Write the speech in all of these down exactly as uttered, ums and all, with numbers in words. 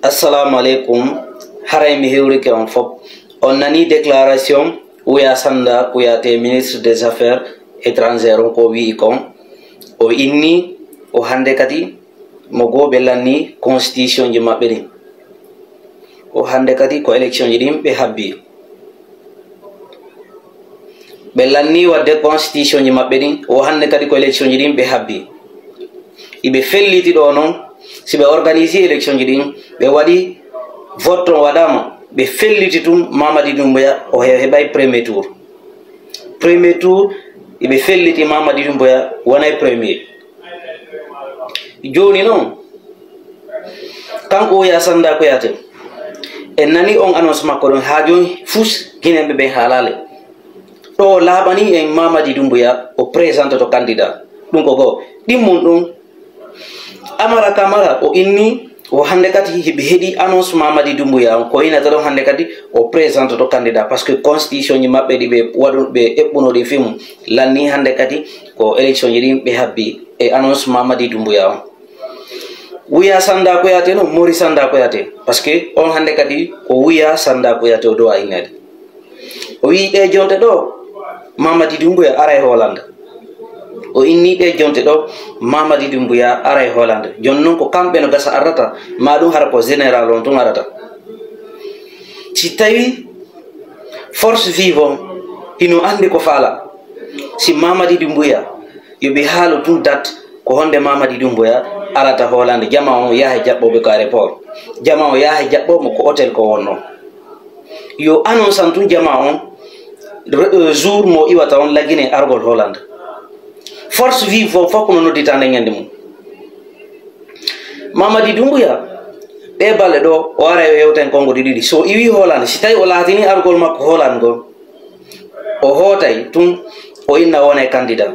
Assalamu aleykum. Haray mi hewrike on fop. On nani déclaration Uya Sanda Kuyate, ministre des Affaires étrangères, on ko wi'i kon. O inni o hannde kadi mo goo ɓe lanni constitution ji maɓɓe ɗin. O hannde kadi ko élection ji ɗin ɓe habbi. Ɓe lanni wadde constitution ji maɓɓe ɗin. O hannde kadi ko élection ji ɗin ɓe habbi. Iɓe felliti ɗo non, si ɓe organisi élection ji ɗin, ɓe waɗi vote on waɗama, ɓe felliti tun Mamadi Doumbouya o he-, heɓay premier tour. Premier tour, iɓe felliti Mamadi Doumbouya wonay premier. Joni non, kanko Uya Sanda Kuyate, en nani on annonce makko ɗon, ha joni fus Guinéen ɓe ɓen haalale. Ɗo laaɓani en Mamadi Doumbouya o présente to candidat. Ɗum ko goo. Ɗimmun ɗum, Amara Camara o inni o hannde kadi hiɓe heɗi annonce Mamadi Doumbouya on, ko innata ɗon hannde kadi o présente to candidat, parce que constitution ji maɓɓe ɗi ɓe waɗu, ɓe eɓɓuno ɗi fimu lanni hannde kadi ko élection ji ɗin ɓe habbi e annonce Mamadi Doumbouya on. Wuya Sanda Kuyate no, Mori Sanda Kuyate, parce que on hannde kadi ko Wuya Sanda Kuyate o dowa innede. O wi'i ɗe jonte ɗo, Mamadi Doumbouya aray Hollande. O inni ɗe jonte ɗo, Mamadi Doumbouya aray Hollande. Jon non ko kamɓe no gasa arrata, ma ɗum hara ko général on tun arata. Si tawi force vive on, hino anndi ko faala. Si Mamadi Doumbouya, yo ɓe haalu tun date, ko honde Mamadi Doumbouya arata Hollande. Jama on yaha jaɓɓoɓe ko aéroport. Jama on yaha jaɓɓoɓe ko hôtel ko wonno. Yo annonce an tun jama on, re-, euh, jour mo iwata on lagine argol Hollande. Force vive fof, fof kono noddita nde ñande mum. Mamadi Doumbouya, ɗe balɗe ɗo, o ara e yewten konngol ɗiɗi ɗi. So iwi Hollande, si tawi o laatini argol makko Hollande ngol, o hootay tun, o inna o wonay candidat.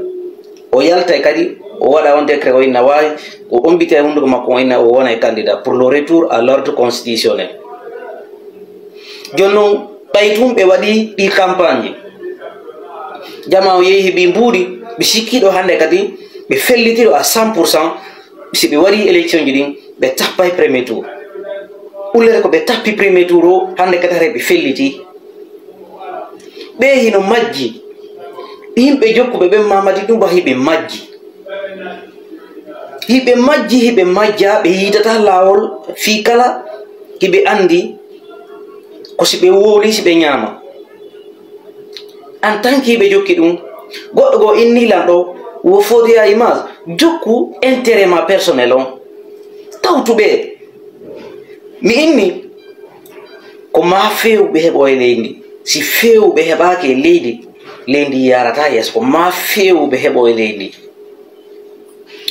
O yaltay kadi, o waɗa on décret, o inna waawi, o ombitay hunduko makko, o inna o wonay candidat pour le retour à l'ordre constitutionnel. Jon non, ɓay tun ɓe waɗi ɗi campagne ji. Jama o yehi heɓi mbuuɗi, ɓe sikkiɗo hannde kadi, ɓe fellitiɗo à cent pour cent, si ɓe waɗi élection ji ɗin, ɓe tappay premier tour. Ullere ko ɓe tappi premier tour o, hannde kadi haray ɓe felliti. Ɓe hino majji. Yimɓe jokkuɓe ɓen Mamadi Doumbouya hiɓe majji. Hiɓe majji, hiɓe majja, ɓe yiidata laawol fii kala hiɓe anndi ko si ɓe wowli, si ɓe ñaama. En tant que hiɓe jokki ɗum, goɗɗo goo inni lan ɗo, wo fodde à image, jokku intérêt ma personnel on. Tawtu ɓe. Mi inni, ko maa feewɓe heɓo e leydi. Si feewɓe heɓaaki e leydi, leydi yaarataa yeeso. Ko maa feewɓe heɓo e leydi.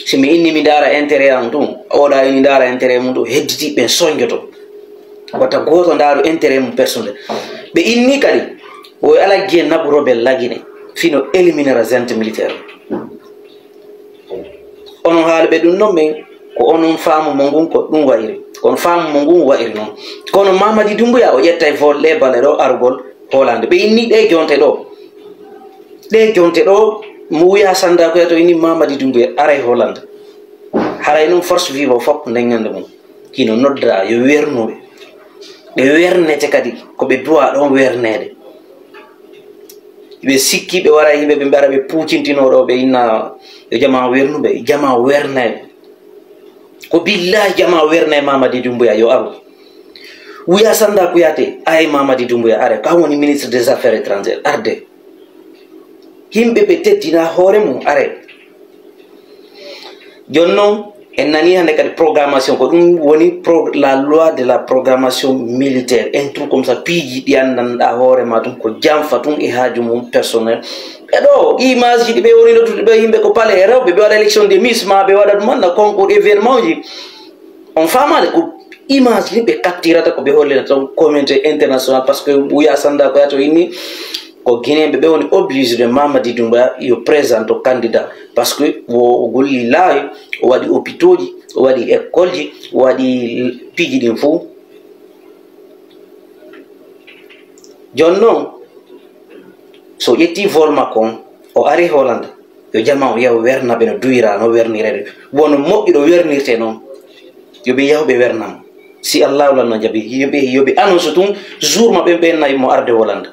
Si mi inni mi ndaara intérêt am tun, oɗa inni ndaara intérêt mum tun, hedditi ɓen sonjoto. Wata gooto ndaaru intérêt mum personnel. Ɓe inni kadi, o ala jiyen naɓu rebelle lagine, fino éliminer junte militaire. Onon haalɓe ɗum noon ɓen, ko onon faamu mo ngun ko ɗum wa'iri. Kono faamu mo ngun wa'iri noon. Kono Mamadi Doumbouya, o ƴettay vol ɗe bale ɗo argol Hollande. Ɓe inni ɗe jonte ɗo. Ɗe jonte ɗo, mo wiya Sanda ko yato inni Mamadi Doumbouya aray Hollande. Haray noon force vive o fof nden ñande mum. Hino nodda yo wernuɓe. Ɓe wernete kadi, ko ɓe duwa ɗon werneede. Ɓe sikki ɓe wara yimɓe ɓe mbara ɓe puucintino ɗo, ɓe inna yo jama wernuɓe, jama wernay. Ko billahi jama wernay Mamadi Doumbouya yo aru. Wuya Sanda Kuyate, ay Mamadi Doumbouya are, ko an woni ministre des affaires étrangères, arde. Yimɓe ɓe teddina hoore mum, are. Jon non, en nani hannde kadi programmation, ko ɗum woni pro-, la loi de la programmation militaire, un truc comme ça, piiji ɗi anndanɗa hoore ma tun, ko janfa tun e haaju mum personnel. E ɗo, image ji ɗi ɓe woni noddude ɓe yimɓe ko palais e rewɓe, ɓe waɗa élection de Miss ma, ɓe waɗa ɗum anna concours événement ji. On faamaade ko image ni ɓe capturata, ko ɓe hollira tan communauté internationale, parce que Wuya Sanda ko yato inni ko Guinéen ɓe, ɓe woni obligé de Mamadi Doumbouya yo présente candidat, parce que wo o golli laawi, o waɗi hôpitaux ji, o waɗi école ji, o waɗi piiji ɗin fof. Jon non, so ƴetti vol makko on, o ari Hollande, yo jama o yahu werna ɓe no duwira, no wernirede. Wono moƴƴuɗo wernirte noon, yo ɓe yahu ɓe werna mo. Si Allahu lanno jaɓi, yo ɓe, yo ɓe annonce tun jour maɓɓe ɓen nayi mo arde wolanda.